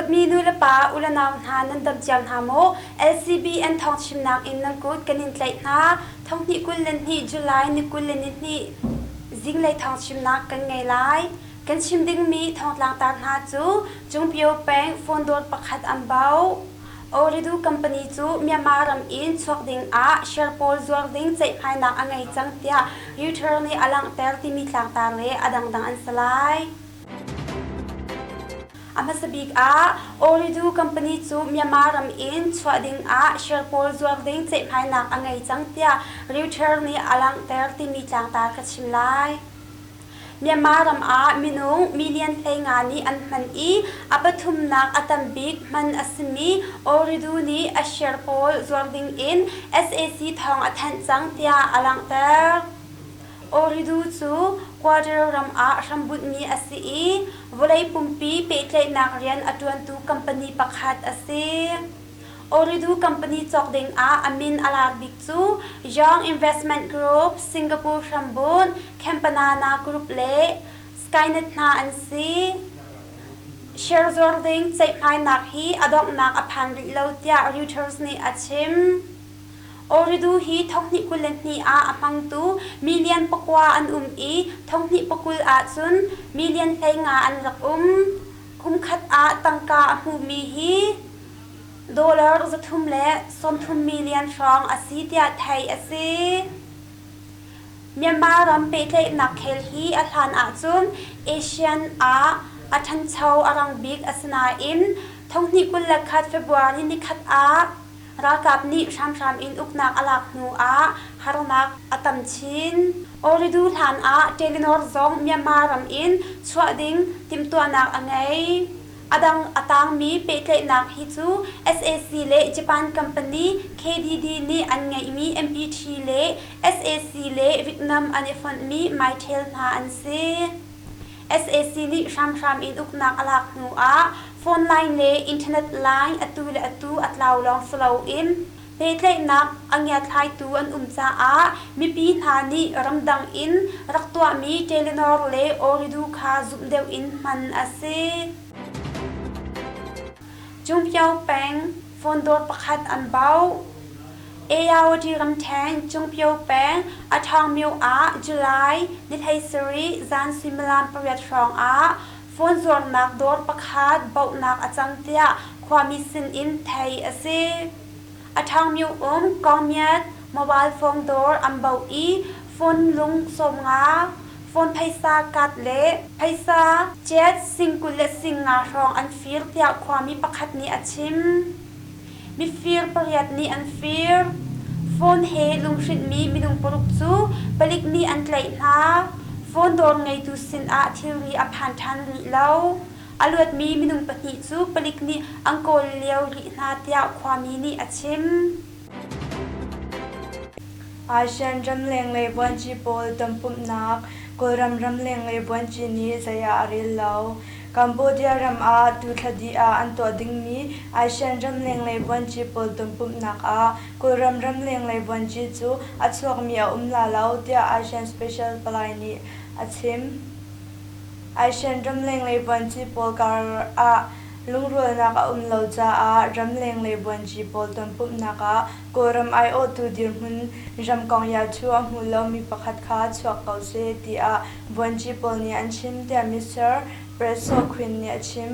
Dawtmi nu le pa, u le nau hna nan dam cio hna maw? LCBN thawngchimnak in nan kut kan in tlaih hna. Thonghnih 22 July ni 22 zinglei thawngchimnak kan ngei lai. Kan chim dingmi thawngtlangtar hna cu Cungpio peng phone dawr pakhat an bauh. Ooredoo company cu Myanmar ram in chuak ding ah share pawl zuar ding ceihmainak a ngei cang tiah Reuters nih a langhter timi tlangtar le a dangdang an si lai. A hmasa bik ah Ooredoo company cu Myanmar ram in chuah ding ah share pawl zuar ding ceihmainak a ngei cang tiah Reuters nih a langhter timi tlangtar ka chim lai. Myanmar ram ah minung million 15 nih an hman i a pathumnak a tam bik hman a simi Ooredoo nih a share pawl zuar ding in sac thawng a thanh cang tiah a langhter. Ooredoo cu Qatar ram ah hrambunhmi a si i vawlei pumpi pehtlaihnak rian a ṭuantu company pakhat a si. Ooredoo company cawk ding ah a min a lar bik cu Young Investment Group, Singapore hrambunh Campanana Group le Skynet hna an si. Share zuar ding ceihmainak hi a donghnak a phan rih lo tiah Reuters nih a chim. Ooredoo hi thonghnih 22 ah a hmangtu million pakua an um i thonghnih pakul ahcun million 15 an rak um. Kumkhat ah tangka a hmuhmi hi dollar 330 million hrawng a si tiah theih a si. Myanmar ram pehtlaihnak khel hi a hlan ahcun ASEAN ah a ṭhancho a rang bik a si nain thonghnih 21 February nikhat ah ralkap nih hramhram in uknak a lak hnu ah harnak a tam chin. Ooredoo hlan ah Telenor zong Myanmar ram in chuah ding timhtuahnak a ngei. A dang a tangmi pehtlaihnak hi cu sac le Japan company KDD nih an ngeihmi MPT le sac le Vietnam an i fonhmi Mytel hna an si. Sac nih hramhram in uknak a lak hnu ah phone line le internet line atu le atu a tlau lawng si loin pehtlaihnak a ngiathlaitu an um caah mipi hna nih ramdang in rak tuahmi Telenor le Ooredoo kha zumh deuh in hman a si. Cungpio peng phone dawr pakhat an bauh. Ayawady ramṭhen Cungpio peng Aṭhawngmyo ah July ni 17 zan suimilam 8 hrawng ah phone zuarnak dawr pakhat bauhnak a cang tiah khuami sinin theih a si. A ṭhangmyu um Kawngmyat mobile phone dawr an bauh i phone lung 50, phone phaisa kat le phaisa cet sing 20 le sing nga hrawng an fir tiah khuami pakhat nih a chim. Mifir pariat nih an fir. Phone he lunghrinhmi minung paruk cu palik nih an tlaih hna. Phone dawr ngeitu sinah thilri a phan ṭhan rih lo. A luatmi minung pahnih cu palik nih an kawl lio rih hna tiah khuami nih a chim. ASEAN ramleng le vuanci pawl tonpumhnak Kawlram ramleng le vuanci nih zei ah a rel lo. Cambodia ram ah tuthla dih ah an tuah dingmi ASEAN ramleng le vuanci pawl tonpumhnak ah Kawlram ramleng le vuanci cu a chuakmi a um la lo tiah ASEAN Special Palai nih a chim. ASEAN ramleng le vuanci pawl kar ah lungrualnak a um lo caah ramleng le vuanci pawl tonpumhnak ah Kawlram aiawhtu dirhmun ramkong Yathu a hmu lomi pakhat kha chuak ko seh tiah vuanci pawl nih an chim tiah Mr. Preso Quinn nih a chim.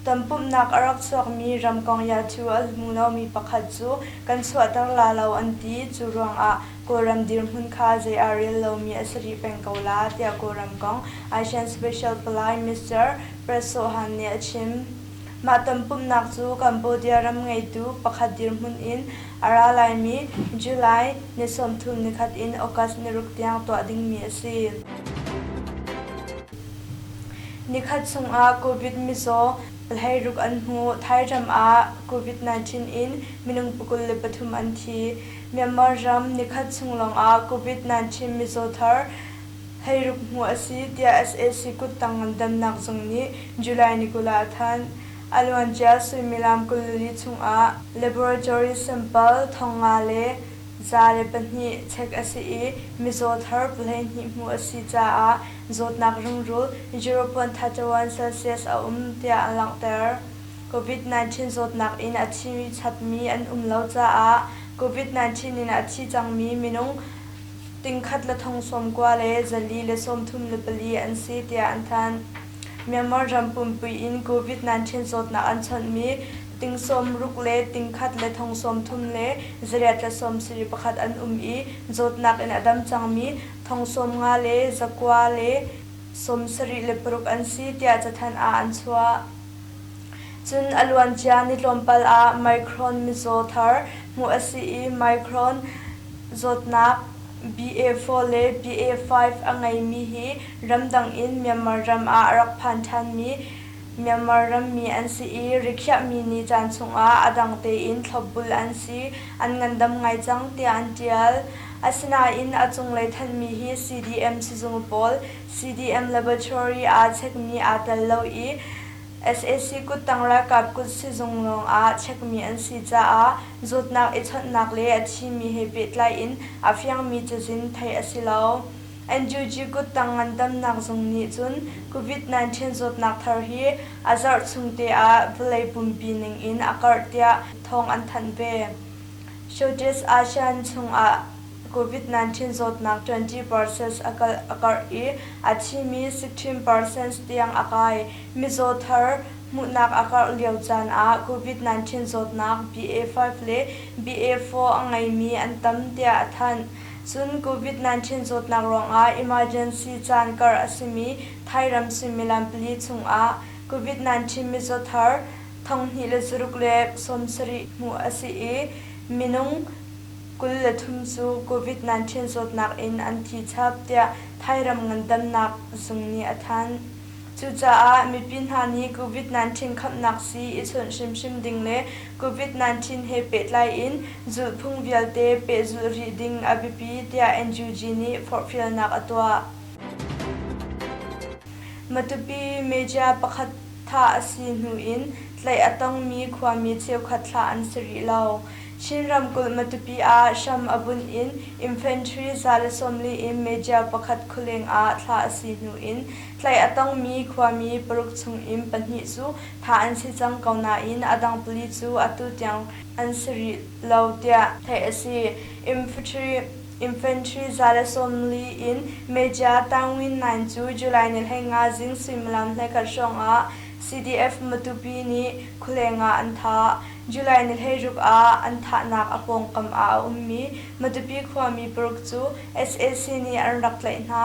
Tonpumhnak a rak chuakmi ramkong Yathu a hmu lomi pakhat cu kan chuahter la lo an ti. Cu ruangah Kawlram dirhmun kha zei ah rel lomi a si rih peng ko la tiah Kawlram kong ASEAN Special Palai Mr. Preso Han nih a chim. Mah tonpumhnak cu Cambodia ram ngeitu pakhat dirhmun in a ra laimi July ni 31 in August ni ruk tiang tuah dingmi a si. Nikhat chungah COVID mizaw 16 an hmuh. Thai ram ah COVID-19 in minung 23 an thi. Myanmar ram nikhat chung lawngah COVID-19 mizaw thar 16 hmuh a si tiah sac kuttang ngandamnak zung nih July ni 20 ah a thanh. A luancia suimilam 24 chungah laboratory sample 5102 check a si i mizaw thar 12 hmuh a si caah zawtnak rungrul 0.31 Celsius a um tiah an langhter. COVID-19 zawtnak in a thi chapmi an um lo caah COVID-19 in a thi cangmi minung 1,094,434 an si tiah an thanh. Myanmar ram pumpi in COVID-19 zawtnak an chawnhmi 60 le 1,031 an um i zawtnak in a dam cangmi 99,976 an si tiah cathanh ah an chuah. Cun a luancia ni tlawmpal ah Micron mizaw thar hmuh a si i Micron zawtnak BA4 le BA5 a ngeimi hi ramdang in Myanmar ram ah a rak phan ṭhanmi Myanmar rammi an si i rikhiahmi ni caan chungah a dang tein thlopbul an si, an ngandam ngai cang tiah an ṭial. Asinain a cunglei thanhmi hi CDM sizung pawl CDM laboratory ah chekmi aa tel lo i sac kuttang ralkap kut sizung lawngah chekmi an si caah zawtnak i chawnhnak le a thimi he pehtlai in a fiangmi cazin theih a si lo. NUG kuttang ngandamnak zung nih cun COVID-19 zawtnak thar hi a zarh chung te ah vawlei pumpi ning in a karh tiah thawng an thanh ve. Southeast ASEAN chungah COVID-19 zawtnak 20% a karh i a thimi 16% tiang a kai. Mizaw thar hmuhnak a karh lio caan ah COVID-19 zawtnak BA5 le BA4 a ngeimi an tam tiah a thanh. Cun COVID-19 zawtnak ruangah emergency caan karh a simi Thai ram suimilam pali chungah COVID-19 mizaw thar 2,670 hmuh a si i minung 23 cu COVID-19 zawtnak in an thi chap tiah Thai ram ngandamnak zung nih a thanh. Cucaah mipi hna nih COVID-19 khamnak sii i chawnh hrimhrim ding le COVID-19 he pehtlai in zulhphung vialte pehzulh rih ding a biapi tiah NUG nih forhfialnak a tuah. Matupi media pakhat thah a si hnu in tlaih a tongmi khuami cheukhat thlah an si rih lo. Chin ramkulh Matupi ah hram a bunh in infantry 140 in media pakhat khualeng ah thlah a si hnu in tlaih a tongmi khuami paruk chung in pahnih cu thah an si cang ko nain a dang pali cu atu tiang an si rih lo tiah theih a si. Infantry 140 in Major Tangwin Naing cu July ni 15 zing suimilam 11 hrawng ah CDF Matupi nih khualeng ah an thah. July ni 16 ah an thahnak a pawngkam ah a ummi Matupi khuami paruk cu sac nih an rak tlaih hna.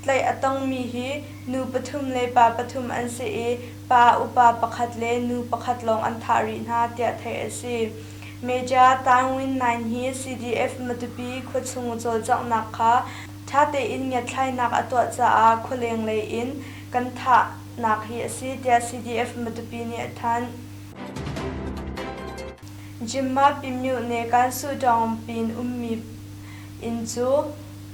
Tlaih a tongmi hi nu pathum le pa pathum an si i pa upa pakhat le nu pakhat lawng an thah rih hna tiah theih a si. Major Taung Naing hi CDF Matupi khuachung cawlcanghnak kha ṭha tein ngiatthlainak a tuah caah khualeng lei in kan thahnak hi a si tiah CDF Matupi nih a thanh. Jimma Pimyuh Kansu Dawngpin ummi inn cu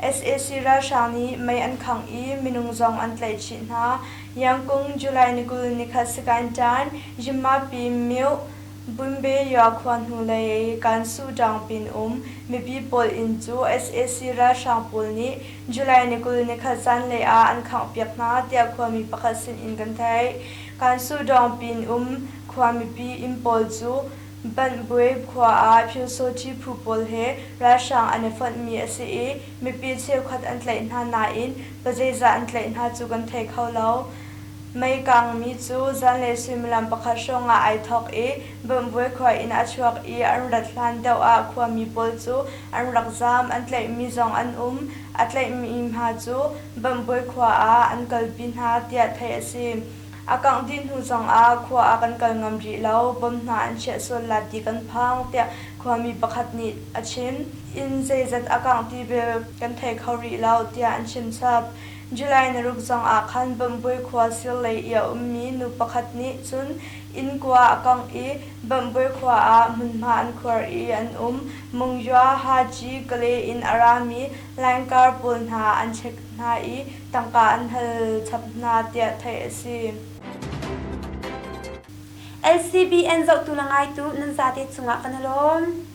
sac ralhrang nih mei an khangh i minung zong an tlaih chih hna. Yangkung July ni 20 nikhat Sagaing Tan Jimma Pimyuh Bunbe Yua khua hnulei Kansu Dawngpin um mipi pawl inn cu sac ralhrang pawl nih July ni 20 nikhat zanlei ah an khanghpiak hna tiah khuami pakhat sinin kan theih. Kansu Dawngpin um khua mipi inn pawl cu Banhbuai khua ah Pyusawṭhi phu pawl he ralhrang an i fonhmi a si i mipi cheukhat an tlaih hna nain pazeizah an tlaih hna cu kan thei kho lo. Mei kaangmi cu zanlei suimilam pakhat hrawngah ai thawk i Banhbuai khua in a chuak i an rat hlan deuh ah khuami pawl cu an rak zaam. An tlaihmi zong an um. A tlaihmi hna cu Banhbuai khua ah an kalpi hna tiah theih a si. A kangh dih hnu zongah khua ah kan kal ngam rih lo, bom hna an chiah sual la ti kan phang tiah khuami pakhat nih a chim. Inn zeizat a kangh ti bel kan thei kho rih lo tiah an chim chap. July naruk zong ah khan Bawmhbui khua sirlei i a ummi nu pakhat nih cun inn kua a kangh i Bawmhbui khua ah hmunhma an khuar i an um. Mungyua Haji Kale in a rami Laingkar pawl hna an check hna i tangka an hal chap hna tiah theih a si. LCBN zohtu le ngaitu nan zate cungah kan i lawm.